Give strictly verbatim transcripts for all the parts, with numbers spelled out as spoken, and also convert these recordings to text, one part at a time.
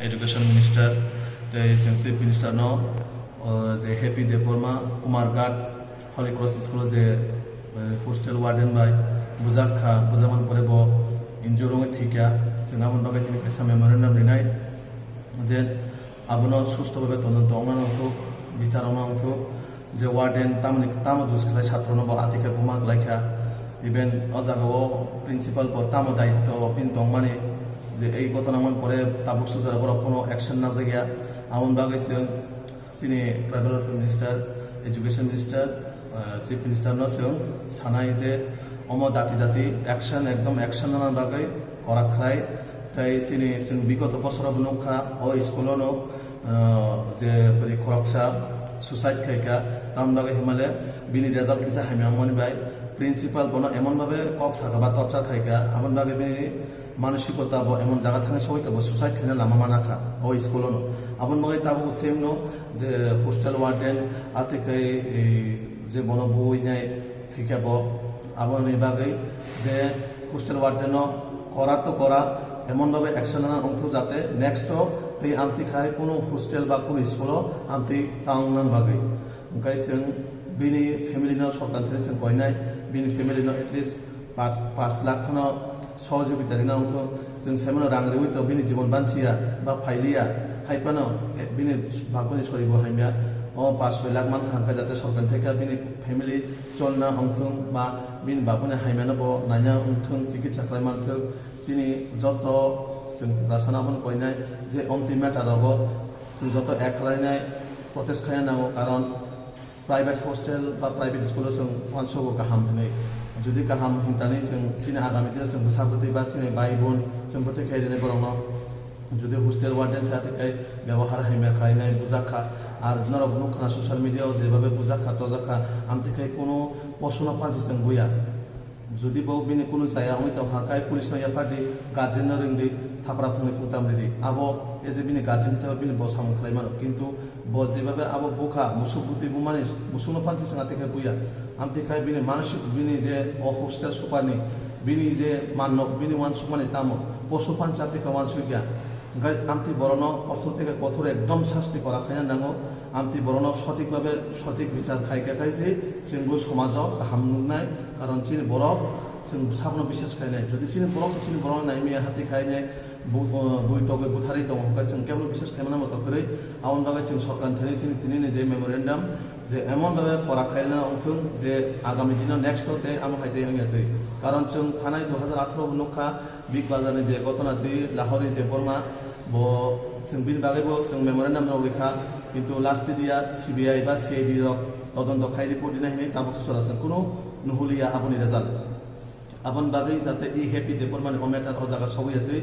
Education Minister tei chwng Chief Minister no, o, je Happy Debbarma Kumarghat Holy Cross School o je, eh, hostel warden bai bujak kha, bujaman pore bo injure wngwi thwikha. Chwng aboni bagwi tini kaisa memorandum rinai je abono susto bhabe todonto wngna nangthok, bichar wngna nangthok. Je warden tamoni tamo dus khlai, satro no bo ati khe buma khlai kha, even o jaga o principal bo tamo daityo bini tongmani, je ei ghotona wngmani pore tabuk sujara borok kono action najak ya. Aboni bagwi chwng chini tribal welfare minister, education minister, eh, chief minister no chwng sanai je omo dati dati action, ekdom action nana bagwi korak khlai. Tei chini chwng bigoto bosoro bo nukha o school o no, eh, je bwrwi khoroksa suicide khaikha, tamni bagwi himale bini result kisa hamya wngmani bai principal bono emon bhabe kok sakha ba torture khaikha, aboni bagwi bini manosikota bo emon jaga thangwi sogwi kha, bo suicide khaina lama mana kha o school o no. Aboni bagwi tabuk same no je hostel warden ati khai, eh, je bono buinai thwikha bo, aboni bagwi je hostel warden no kora to kora, emon bhabe action nana wngthok jate next o tei amtwi khai kunu hostel ba kunu school o amtwi ta wngna bagwi. Hwnkhe chwng bini family no sorkar thani chwng koinai, bini family no at least pa-, pash lakh kheno sohojogita rina wngthok. Chwng saimano rang riwi to bini jibon banchiya ba phailiya, hai phano, eh, bini bagwini soribo hamya. O pash soi lakh mankha hwnkhe jate sorkar theke bini family cholna wngthung ba bini bagwini hamyano bo naina wngthung, chikitsa khlai manthung. Chini joto chwng Tiprasano abono koinai je omtwi matter rogo chwng joto ek khlainai protest khaina nango, karon private hostel ba private school o chwng uansugo kaham hinwi. Jodi kaham hintani chwng chini agami dino chwng bwsa bwtwi ba chini bai bun chwng bwtwi khai rinai borokno. Jodi hostel warden sa twi khai bebohar hamya khainai bujak kha, ar norok nukha na social media o jebabe bujak kha tojak kha, amtwi khai kunu posuno panchi chwng buya. Jodi bo bini kunu chaya wngwi tongkha, kai police no yaphardi, guardian no ringdi, thapra phungni phungtam ridi. Abo as a bini guardian hisabe bini bo samung khlai mano. Kintu bo jebabe abo bukha musuk bwtwi bumani musukno phansi swnga tikhe buya. Amtwi khai bini mansuk bini je o hostel superni bini je manno bini uansukmani tamo posu phansi amtwi khe uansukya. Hwnkhe amtwi borokno kothor theke kothor ekdom sasti kora khaina nango. Amtwi borokno sotik babe sotik bichar khai khe khai se chwngbo somajo kaham nuknai, karon chini borok chwng sabno bisas khainai. Jodi chini borok se chini borokno naimaya hati khainai, bu-, uh, bui togwi butharwi tongo, hwnkhe chwng kebono bisas khaimano moto kwrwi. Aboni bagwi chwng sorkar thani chini tini ni je memorandum je emon babe kora khaina wngthung je agami dino next o tei amo hai tei wngya twi. Karon chwng thanai dui hazar atharo bo nukha, Big Bazar ni je ghotona twi Lahori Debbarma bo chwng bini bagwi bo chwng memorandum no rwkha, kintu last dia C B I ba C I D rok todonto khai report dina hinwi tabuk se chwla chwng kunu nuhuliya aboni result. Aboni bagwi jate i Happy Debbarma ni o matter o jaga sogwi twi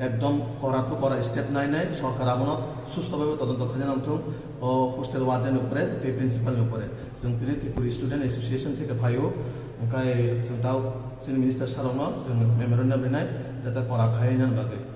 ekdom kora to kora step nai nai sorkar abono susto baibo todonto khaina nangthung o hostel warden ni upore tei principal ni upore. Chwng tini Tripura Student Association theke phaio, hwnkhe chwng tao chini minister sir rokno chwng memorandum rinai jate kora khaina bagwi.